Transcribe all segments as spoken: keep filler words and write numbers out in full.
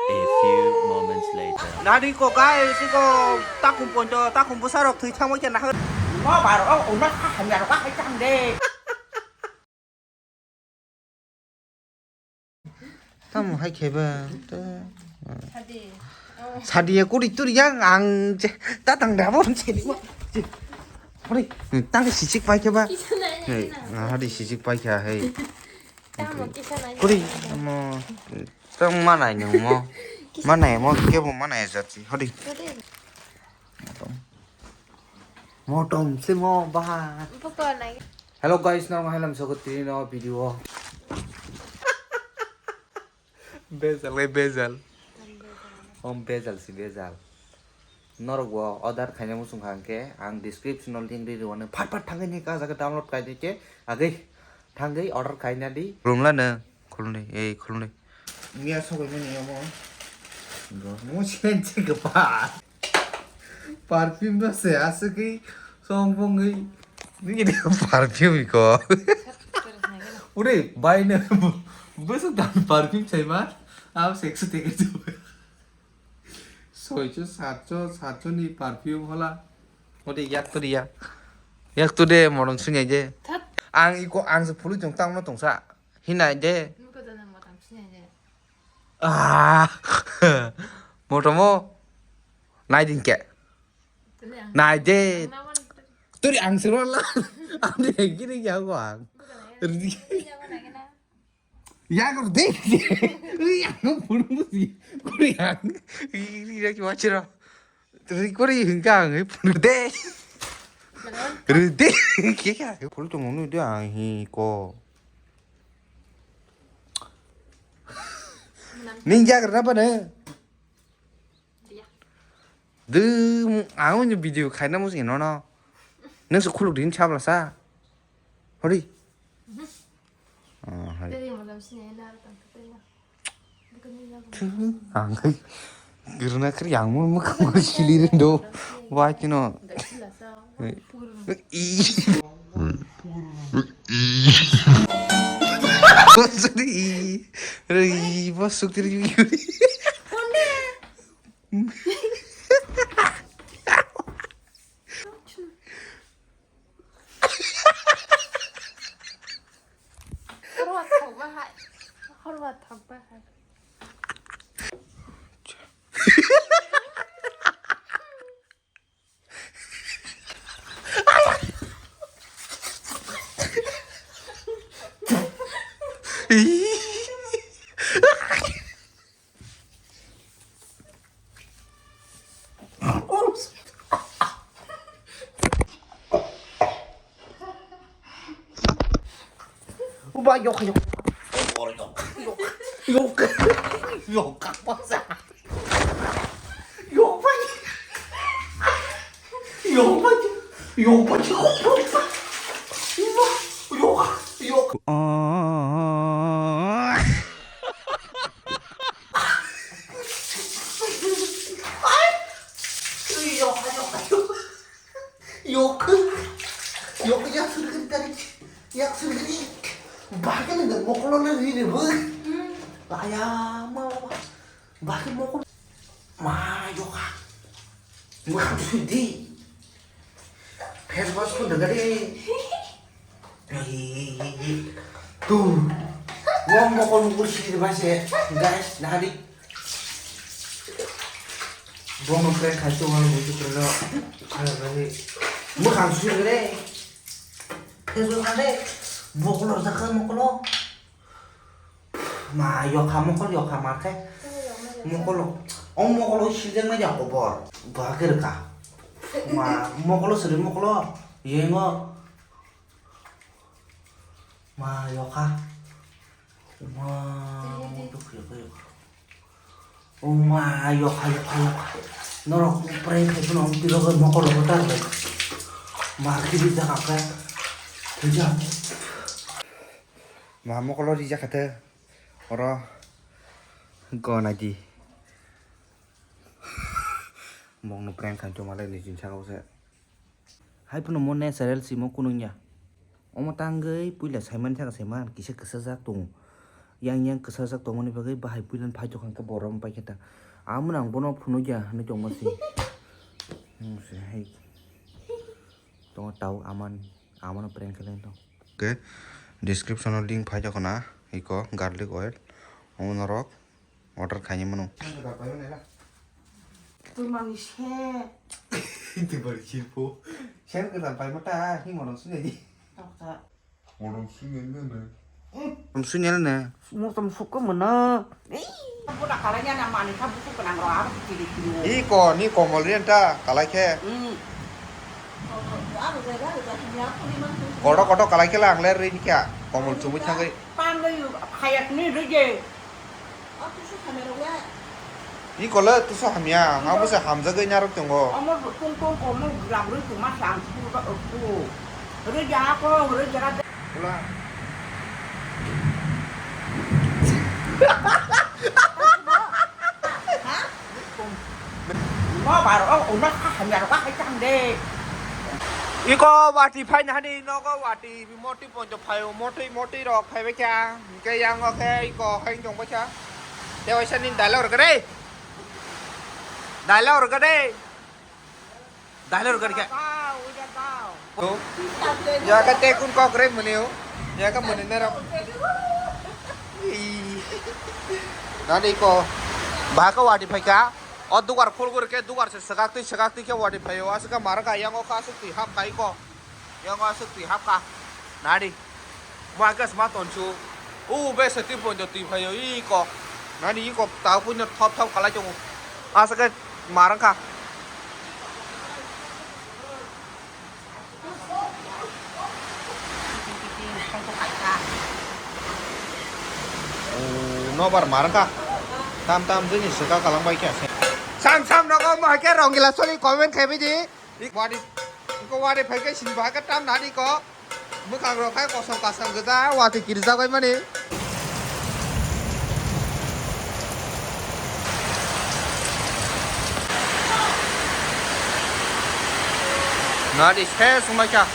A few moments later. Nadi ko guys, iko takum ponto, takum bwsarok thwi thangwi khe nahar. Ma bar o, o na kha hamya ro kha hai chang de. Tamo hai khe ba. Sadi ya kuri turi yang ang je ta tang da bon sini ma. Hori, tang sichik pai khe ba. Hei, hadi sichik pai khe hei. Tamo kisa nai. Kuri mo tang manai nung mo. Manai mo kebo manai jati. Hori. Motom se mo baha. Buko nai. Hello guys, norok halam sogo tini no video. Bezal, eh, bezal. Om bezal si bezal. Norok bo order khaina muchung kha hwnkhe ang description o link ri rwno phat phat thangwi ni ka jaga download khai di khe agwi thangwi order khaina di. Khulumla no khulumdi, ei khulumdi. Miya sogwi mani omo. Go. Mo chen che gapa. Perfume no se aswkwi song bongwi. Nini perfume ko. Ure bai no. Bwswk dan perfume chaima. Am sexy teke chu. Soicho, satcho, satcho ni perfume hola. Ode yak to dia. Yak to de morong sunyai de. Thak. Ang iko ang se phului tong tang no tongsa. Hinai de. Nuko to na motom sinyai de. Ah. Motomo. Nai din ke. Tuli ang. Nai de. Ang nawan. Tuli ang sirwala. Ang de gini ya ko ang. Bukan ya. Ridi. Ini apa lagi na? Yang ridi. Yang purung si. Kuri yang. Ini ya ki wachira. Ridi kuri hingka ang purung de. Mana? Ridi. Kika. Purung tong nu de ang hi ko. Mana? Ninja kerana apa ne? Iya. De, ang ni video khaina musi nono. Nang se khuluk din chabla sa. Hori. Mhm. Ah, hai. Teri mo lam sini na tang teri na. Bukan ni na. Ang. Gerna ker yang mo mo sili rindo. Wah, you know. Ndak sila sa. Pur. I. Sorry. Ri, bos sukri. Konde. Horwa thokba hai. Horwa thokba hai. Uba yok yok. Yok yok. Yok yok. Yok apa sih? Yok apa? Yok apa? Yok apa? Yok apa? Yok yok. Yok yok. Yok. Yok, yak suri kari kari. Yak suri kari. Bahkan dengan mokolo le ri ne bu. Aya ma. Bahkan mokolo. Ma yoka. Mukhang sudi. Face wash pun dengan ni. Tu. Wang mokolo mukul siri ba se. Guys, nari. Bono prank khai tu wal buju kro. Khala bai. Mukhang sui re. Phezul khade. Bokolo jakha mokolo. Ma yokha mokol yokha markhe. Mokolo. O mokolo siljak mai ja kobor. Ba khe rwkha. Ma mokolo sri mokolo. Yengo. Ma yokha. Ma, yokha, yokha, yokha. O ma, yokha, yokha, yokha. Norok prank khai phano tiro mokol rok tar bai. Ma kiri ja kha. Puja. Ma mokol ri ja kha te. Oro. Go na di. Mokno prank khai to malai ni jin saka se. Hai phano mo natural simo kunung ya. Omo tangwi puila saiman thaka saiman kisa kwchajak tongo. Yang yang kwsajak tongmani bagwi bahai puilan phai tongkha hwnkhe borok bai khe ta. Amo nang bono phunukya hinwi tongma se. Hmm, se hai. Tongo tau aman, amano prank khlai tong. Okay, description o link phai tongkha na, iko garlic oil. Omo norok order khaini mano. Twi mani se. Twi mani se po. Sen kwtal pai mata, hi morong sini di. Toksa. Morong sini ne ne. Morong sini ne. Morong sukko mana. Budak kalanya na mani ka buku kenang ro, aro kiri kiri. Iko, ni komol rian ta, kalai khe. Hmm. Kodo kodo kalai khe lang le ri ni kya, komol chumui thangwi. Pan le yu, khayak ni ri je. Ni kole tuso hamya, ang bo se hamjagwi narwk tongo. Omo tung tung komo gram rwi tongma se ang sukuru ba, sukuru. Rwi ja ko, rwi jera de. Pula. Ha? Mo bar o, o na ka hamya ro ka hai chang de. Iko wati phai na hani nogo wati moti ponjo phaio moti moti rok phai bai kya. Hingke yang o khe iko hai tong bai kya. Te waisa ni dialogue rwgwk re. Dialogue rwgwk re. Dialogue rwgwk re khe. Bao, uja bao. To. Ya ka te kun kok re muni o. Ya ka muni na rok. Ii. Nani ko. Ba ka wadi phai ka. O dugar khol gori khe dugar se segak twi segak twi khe wadi phai o. Aswk ka mara ka yang o ka aswk twi hap kai ko. Yang aswk twi hap ka. Nadi. Mo ake sma tonchu. U be se twi pointo twi phaio i ko. Nadi i ko ta puino thop thop kalai chongo. Aswk ke marang ka. U nobar marang ka. Tam tam jini se ka kalang bai kya se. Sam sam nogo mo ke rong gila soli comment khai bidi. Ik wadi, iko wadi phai khe sini bahai khe tam nadi ko. Bwkhang rok khai kosom kasam gajak wati kirijak bai mani. Nadi se sumai kha.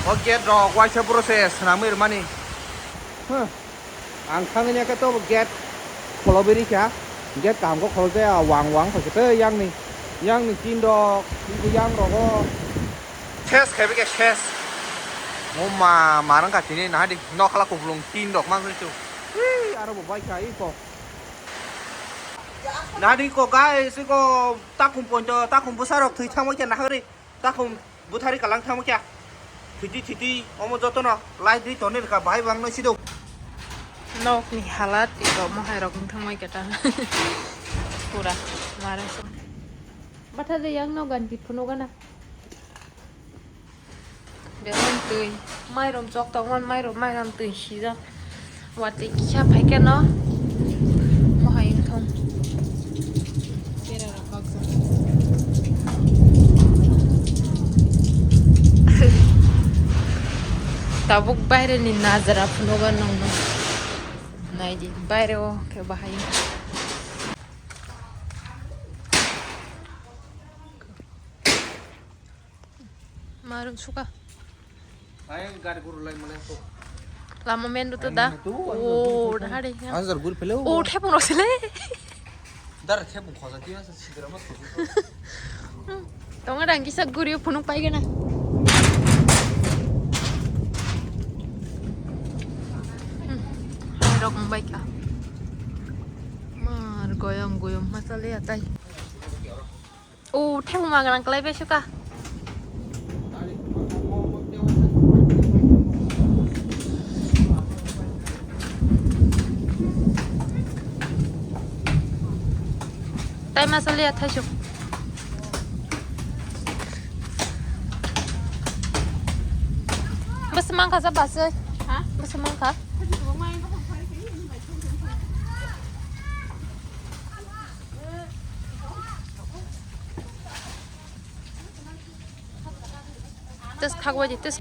O gate rok waisa boro se swnamwi rwmani. Huh. Ang thangwi khe to gate kholobi rikha, gate kaham khe kholok jaya, wang wang khe tei yang ni, yang ni tin rok, yang rogo. Ses khe bikhe ses. Mo ma, ma rang ka tini nahadi, nokhala kuplung tin rok mang se chu. Ui, aro bo bai kha iko. Nahadi ko guys, iko takhum ponjo, takhum bwsa rok thwi thangwi khe nahagri. Takhum buthari kalang thangma kya? Thiti thiti omo jotono lai dui toni rwkha bahai bang noi sido. Nokni halat iko mohai rok wng thangmai keta. Pura mara so. Batha de yang no ganti phuno gana. Berang tui. Mairum chok tongman mairum mairum tui sijak. Watwi kisa phaikhe no mohai wngthong. Bera rok baksa. Tabuk baire ni najra phunugo nongno. Naidi baire o khe bahai. Marung suka. Ai gari guru lai mane to. Lama main road to da. Oh, dah hari. Azar guru pele. Oh, thepung rok sile. Dar thepung khoja tiya sa sidra ma to. Tonga dang kisa guri phunuk pai gana. Hai rok mbai ka. Mar goyong goyong masale atai. O thengma gwnang kwlai bai suka. Tai masa liya thaisuk. Bwswk mankha sa bwswk? Ha? Bwswk mankha? Tes khagwa di tes.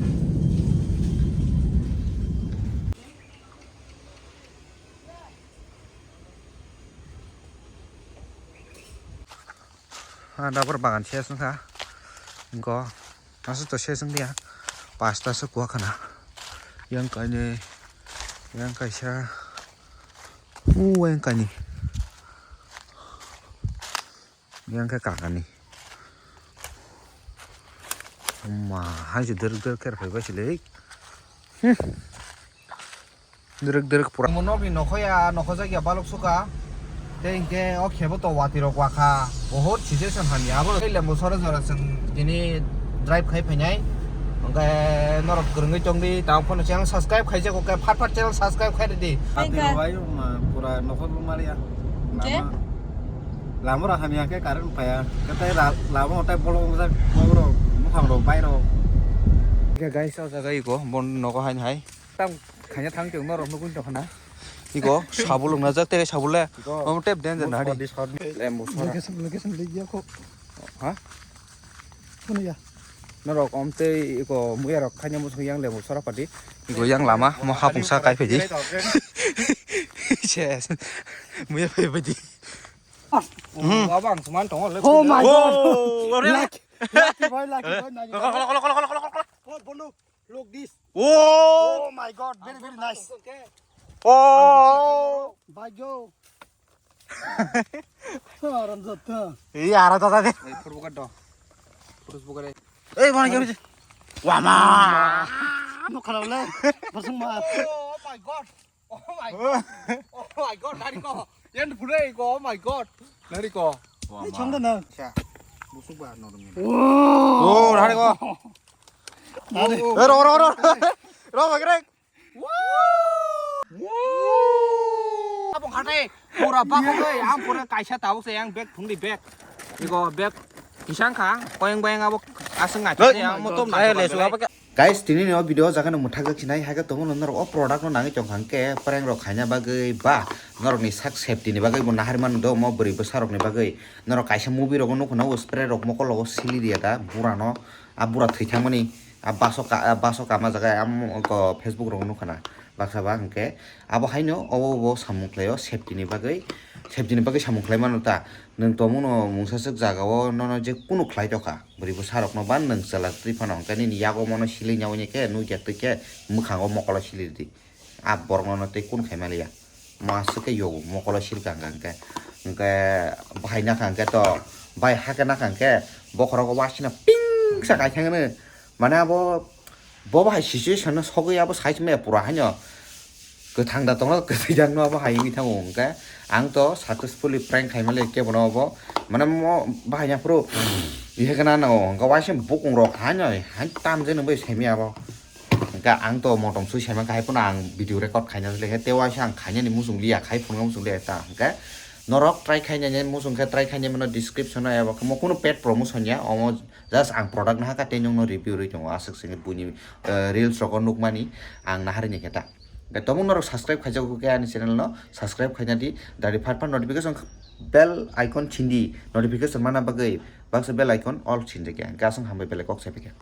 Ah, rubber bagan ses wngkha. Go. Aswk to ses wngya. Pasta se kuwa khana. Yang kainwi, yang kaisa. Uweng kani. Yang khe kakani. Ma, hai se derek derek khe phai bai sile. Hmm. Derek derek pura. Mo nokni nokhoya, nokhojak ya balok suka. Tei hinkhe o khebo to watwi rok wakha. Bohot situation hamya abo. Tei lembu sora sora chwng tini drive khai phainai. Hwnkhe norok kwrwngwi tongdi, tamo phano channel subscribe khaijak, hwnkhe phat phat channel subscribe khai rwdi. Thank you. Ati rwbai ma pura nokhor bo maliya. Hwnkhe? Lama, lama rok hamya khe current phaiya. Khe tei la-, lama o tei bolong jak, bolong rok, buphang rok, bai rok. Hwnkhe guys, o jaga iko, bon nogo hain hai. Tam khaina thang tong norok nugwi tongkha na. Iko, sabul wng najak, tei sabul le. Iko. Omo tep den den na di. Discount, discount. Lembu sora. Location, location di ya kho. Ha? Phone ya. Norok om tei iko muya rok khaina muchung yang lembu sora padi. Iko yang lama, mo hapung sa kai phaidi. Ses. Muya phai phaidi. Hmm. Abang seman tongo le. Oh my God. Oh, lucky, lucky boy, lucky boy, nagi. Kol, kol, kol. Oh, bolu. Look this. Oh! Oh my God, very, very nice. Oh! Bagyo. Aram jatta. Iya, ara tata de. Ei, photo buka do. Photo buka de. Ei, mana kami? Wama. No khala le. Basung ma. Oh my God. Oh my God. Oh my God, nari ko. Yan phure ko, oh my God. Nari ko. Ni chong da na. Cha. Busuk ba no dum. Oh, nari ko. Nari. Eh, ro, ro, ro. Ro, bagrek. Abong khate, pura bakho dei, ang pura kaisa tabuk se yang bag thungdi bag. Iko bag kisang kha, koyeng bayeng abo aswng ngai. Hey, yang motom nai le suga. Guys, tini ni o video jaga no mwthak jak sinai, hai khe tongo norok o product no nangwi tong kha hwnkhe prank rok khaina bagwi ba norok ni sak safety ni bagwi bo nahar mano do omo bwrwi bwsa rok ni bagwi. Norok kaisa movie rogo nukho na o spray rok mokol rogo sili riya da bura no, a bura thwi thangmani. A baso ka, a baso kama jaga, am ko Facebook rok nukha na baksa ba hwnkhe abo haino obo bo samung khlaio safety ni bagwi, safety ni bagwi samung khlai mano ta. Nwng tongmung no mungsa swk jaga o nono je kunu khlai tokha bwrwi bwsa rok no ba nwng chwla twi phano hwnkhe nini yago mono silwi nyaui khe nukya twi khe mwkhango mokolo sili rwdi. A borok no tei kun khai maliya. Mo aswk khe yogo mokolo sirka hwnkha hwnkhe. Hwnkhe bahai nakha hwnkhe to, bai hakhe nakha hwnkhe bokhorogo wasina ping sa kai thangno. Mane abo bo bahai situation no sogwi abo sai maya pura haino kwthang da tongno kwthwi da no abo hai wngwi thango hwnkhe. Ang to successfully prank khai mali kebono abo mane mo bahai yaphuru ihe kana no hwnkhe waisa bukung rok haino hai tam je nungbai sai maya abo. Hwnkhe ang to motom sui saimang khe, hai phano ang video record khaina le khe, tei waisa ang khainani muchung liya, khai phunukna muchung liya ta. Hwnkhe norok try khainani muchung khe try khainani mano description o eba khe mo kunu paid promotion ya, omo just ang product no hakha tei nwngno review rwi tongo, aswk se buini, eh, reels rogo nukmani ang naharni khe ta. Hwnkhe tongmung norok subscribe khaijago khe ani channel no subscribe khaina di, dari phat phat notification bell icon chindi, notification mana bagwi baksa bell icon all chindi khe, hwnkhe aswk hambai belai kok sai phaikha.